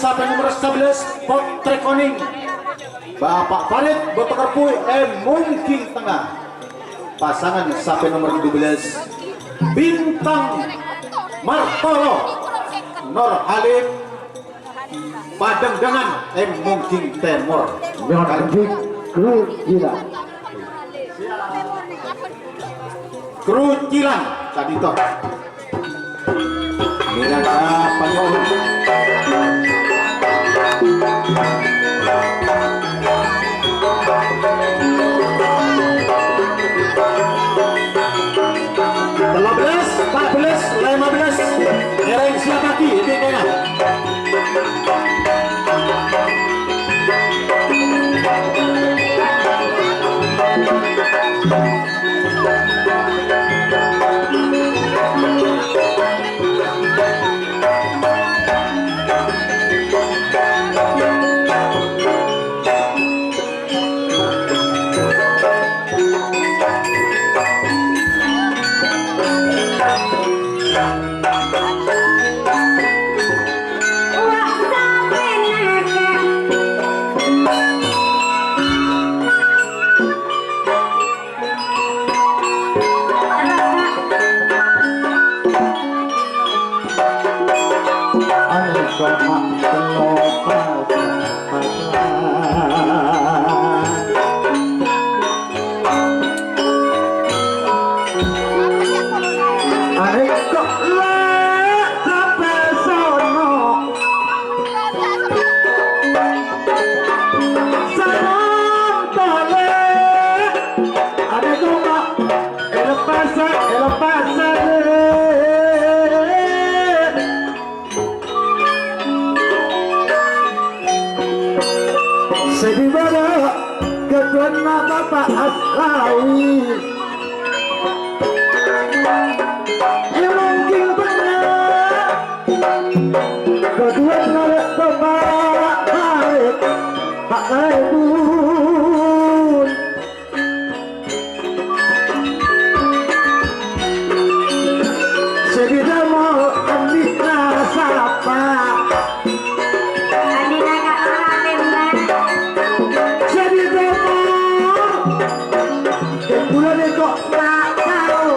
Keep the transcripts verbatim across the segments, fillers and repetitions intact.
Sapè nomer sabellâs, Pottrè Konèng. Bapa' Farid, Bapa' Kerpui, è Mongging Tengnga. Pasangan sapè nomer dubellâs, Bintang Martolo, Nor Halid, Padanggangan, è Mongging Tèmor. Nyor Halid, Krucilan. Krucilan, tadi toh. Mènangka panggung. Tello bellâs, empa' bellâs, lèma bellâs. Ngèrèng siap lagi, ini kena. Arèko la' tapèsono. Sareng tolè. Arèko la' èlepasa, èlepasa. Sè dibârâ' ghâdhuwânna Bapa' Aslawi. È Mongging Tengnga. Ghâdhuwânna rè' Bapa' Khalid, Pa' Khalidun. Sè bidhâ mo' andi'na sapa? Andi'na Kak Raden, Bang. Sè bidhâ mo', bulâ nèko ta' tao,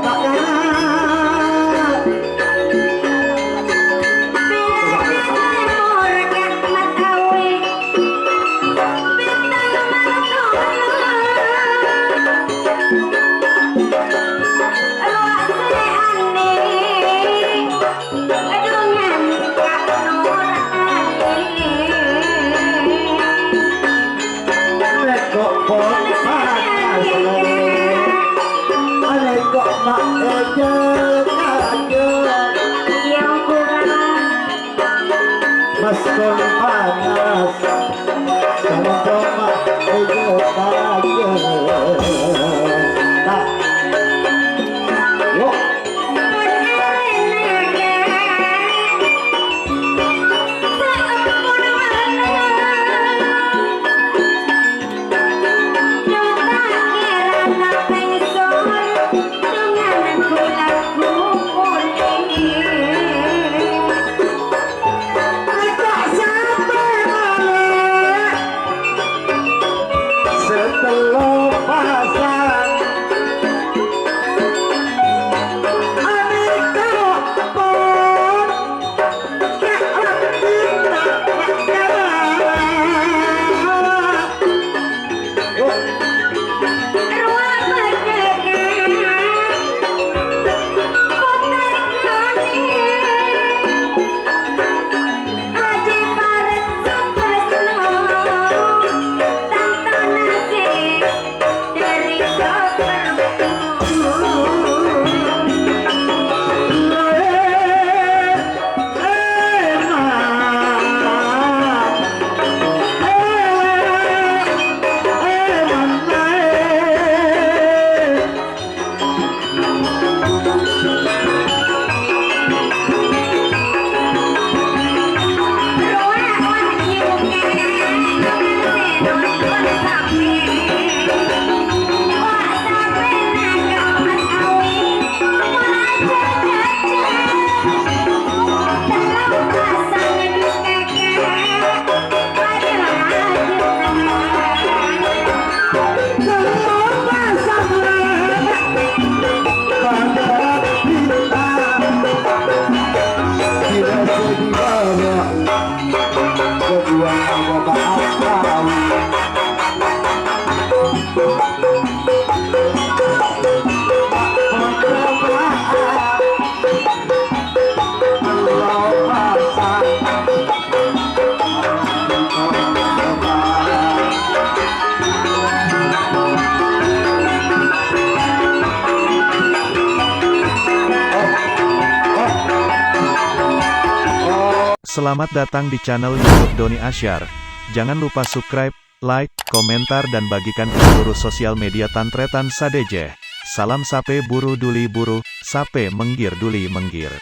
ta' kenal. Nèko pon panas, nèko ma' èjâ kajâ. Maskon panas, sama-sama èjâ kajâ. Nah. Yo. Selamat datang di channel YouTube Doni Asyar. Jangan lupa subscribe, like, komentar, dan bagikan ke seluruh sosial media tan-tarètan sadhâjâ. Salam sapè buru duli buru, sapè mèngghir duli mèngghir.